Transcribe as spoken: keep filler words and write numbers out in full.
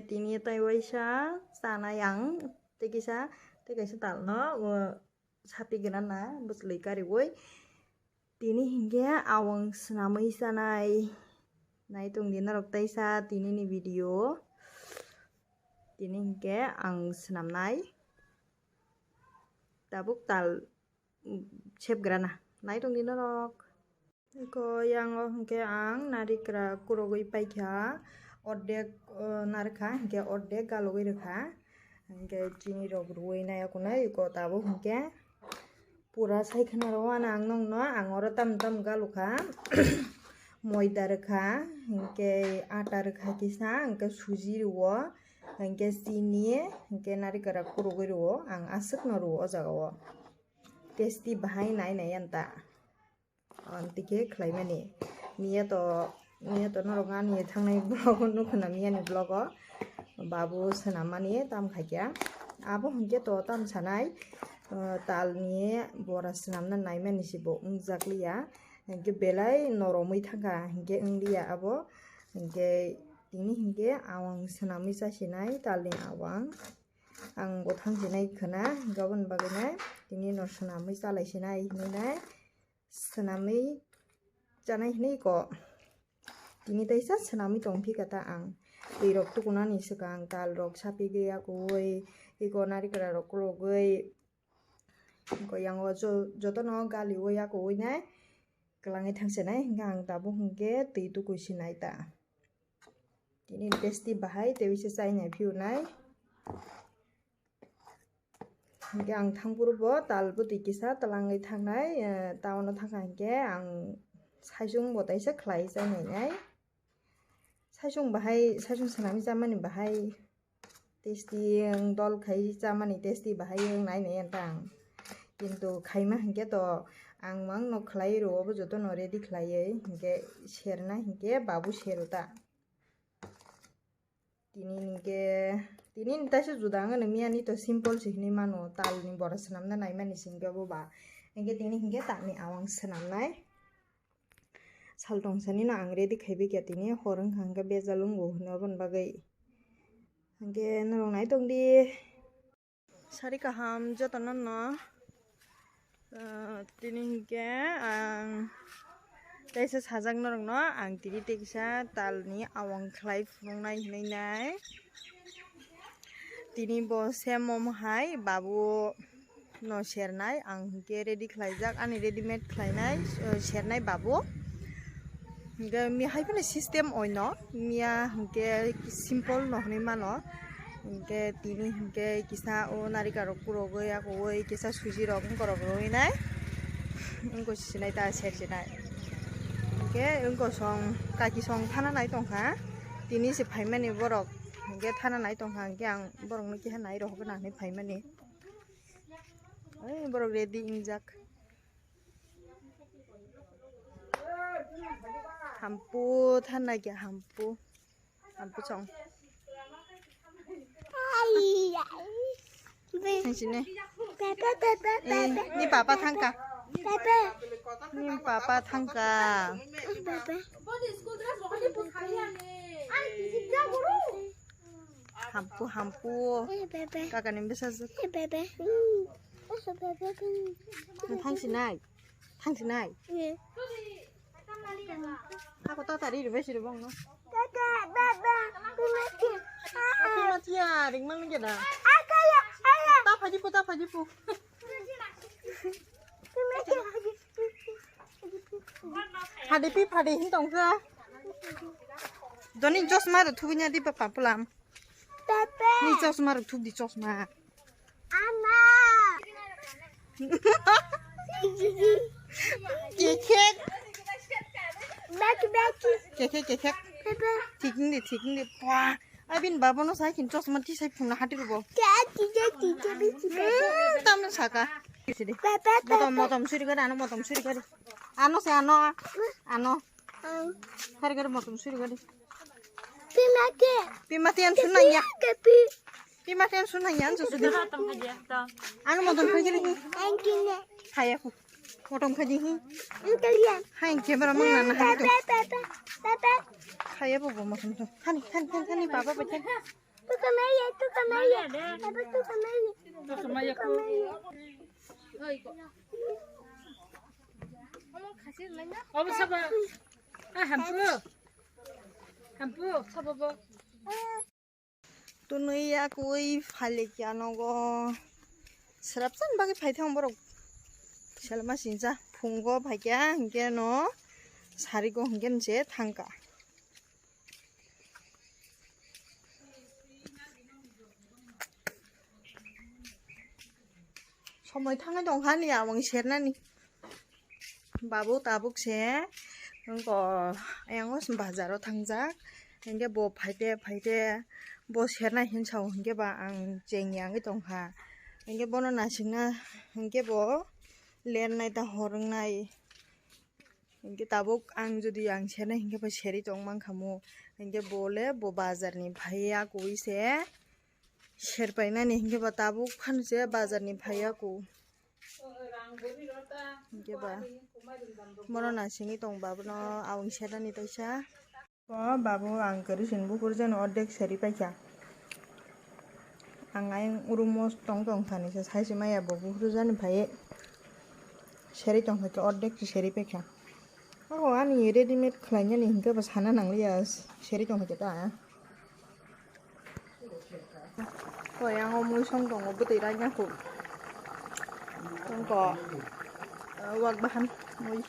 Tini tei waisa chanai ang tei kisa tei kaisa talno o sapi gana na bwchwlwi kariwi. Tini hinkhe awang swnamwi chanai. Naitung di norok teisa tinini video. Tini hinkhe ang swnamnai. Tabuk tal, mm, sepgrana. Naitung di norok. Eko yango hinkhe ang narikra kurogwi paikha. Ordek, uh, narikha, hinkhe ordek galogwi rwkha. Hinkhe chini rok rwui naiyakunai eko tabuk hinkhe. Pura sai khna rw wana ang nokno, ang oro tam tam galukha. Moida rwkha, hinkhe ata rwkha kisa, hinkhe suji rwo, hinkhe chini, hinkhe narikra kurugwi rwo, ang aswkno rwo o jaga o. Tasty bahai nai nai anta. Ang tikhe khlaimani. Miya to, miya to norok ani thangnai vlog o nukho na, miyani vlog o. Babu swnammani tam khaikha. Abo hinkhe to tam sanai, uh, talni bora swnamna naimani se bo wngjakliya. Hinkhe belai noromwi thangkha, hinkhe wngliya abo. Hinkhe tini hinkhe awang swnamwi chasinai talni awang. Ang bo thangsinai khwna, hinkhe aboni bagwino tini no swnamwi chalaisinai hinwi nai. Swnamwi chanai hinwi ko. Tini teisa swnamwi tongphika ta ang. Twi rok tukunani swkang tal rok sapigwi yakuwi, eko narikra rok kulugwi, eko yango jo-, jotono galiwi yakuwi nai kwlangwi thangsinai, hinkhe ang tabuk hinkhe twi tukui sinai ta. Tini tasty bahai tei se chainai phiunai. Hinkhe ang thangphuru bo tal bwtwi kisa twlangwi thangnai, eh, town o thangkha hinkhe ang saichung bo taisa khlai chainainai. Saichung bahai, saichung swnamwi chamani bahai tasty wng, dol khai chamani tasty bahai wng nai nai anta ang. Kintu khaima hinkhe to ang mangno khlai rwo, obo jotono ready khlaiwi hinkhe serna hinkhe babu sero ta. Tini ni khe, tini ni taisa juda wngmani, miyani to simple se hinwi mano, talni bora swnamna naimani se hinkhe bo ba. Hinkhe tini hinkhe talni awang swnamnai. Sal tongsanino ang ready khaibai kha tini, hor wngkha hinkhe bejal wngo hwnwi aboni bagwi. Hinkhe norok nai tongdi. Sari kaham jotono no, ah, tini hinkhe ang teisa sajak norokno ang tini teisa talni awang khlai phunuknai hinwi nai. Tini bo se momo hai babu no sernai, ang hinkhe ready khlaijak, ani ready made khlainai, eh, sernai babu. Hinkhe mi hai phano system oino, miya hinkhe simple no hinwi mano. Hinkhe tini hinkhe kisa o narikal rok kurogwi, akogwi kisa suji rok wngkorok rwinai. Wngko sinai ta ser sinai. Hinkhe wngko song kaki song thana nai tongkha. Tini se phaimani borok. Hinkhe thana nai tongkha, hinkhe ang borokno keha nai rohorna hinwi phaimani. Oi, borok ready wngjak. Hampu thanai khe hampu. Hampu chong. Thang sini. Eh, ni papa thangka. Ni papa thangka. Hampu, hampu. Kakani bwsajwk. Thang sinai. Thang sinai. Ako ta tari ribai siri bong no. Aku mati ya, ring mal nge da. Ta phaji pu, ta phaji pu. Phade pi phade hin tong sa. Doni chosma ro thubi nya di papa pulam. Pepe. Ni chosma ro thub di chosma. Ama. Kekek. Baki baki. Kekek kekek. Pepe. Thiking di thiking di. Wah. Abin babo no sai kin chosma ti sai phuna hati rubo. Kekek kekek kekek. Hmm, tamno saka. Pepe pepe. Motom motom suri gari ano motom suri gari. Ano se ano. Ano. Hari gari motom suri gari. Pima ke. Pima tian sunai ya. Ke pi. Pima tian sunai ya anso sudi. Ano motom kagiri. Angkine. Hai aku. Motom khaji hi. Hai camera mang nana hai to. Khaya bo bo motom to. Hani hani hani hani baba bai. Obo sabo. Ah, hampu. Hampu, sabo bo. Tunui ya kui phalik ya nogo. Serap san bagi phai thang borok. Selma sinja phungo phai kya hingke no sari go hingke se thangka. Somoi thangwi tongkha ni aboni sernani. Babu tabuk se wngko ayang o bazar o thangjak. Hingke bo phaite phaite bo sernai hinsa o hingke ba ang chengya wngwi tongkha. Hingke bono nasikna hingke bo lernai ta horwngnai. Hingke tabuk ang jodi ang sernai hingke bo serwi tong mankha mo. Hingke bo le bo bazar ni phaiya kui se. Serpainani hingke ba tabuk phano se bazar ni phaiya ku. Hingke ba mono nasingwi tong ba bono awang sernani taisa. O babu ang kwrwi sini buphuru jani ordek serwi paikha. Ang ayang room o tong tong thani se saisi maya bo buphuru jani phaiwi serwi tong kha khe ordek se serwi paikha. O ani readymade khlainani hingke ba sana nangliya serwi tong kha khe ta. Koi ang o mui song tongo bwtwi raina kho. Tongko, ah, wak bahan mui.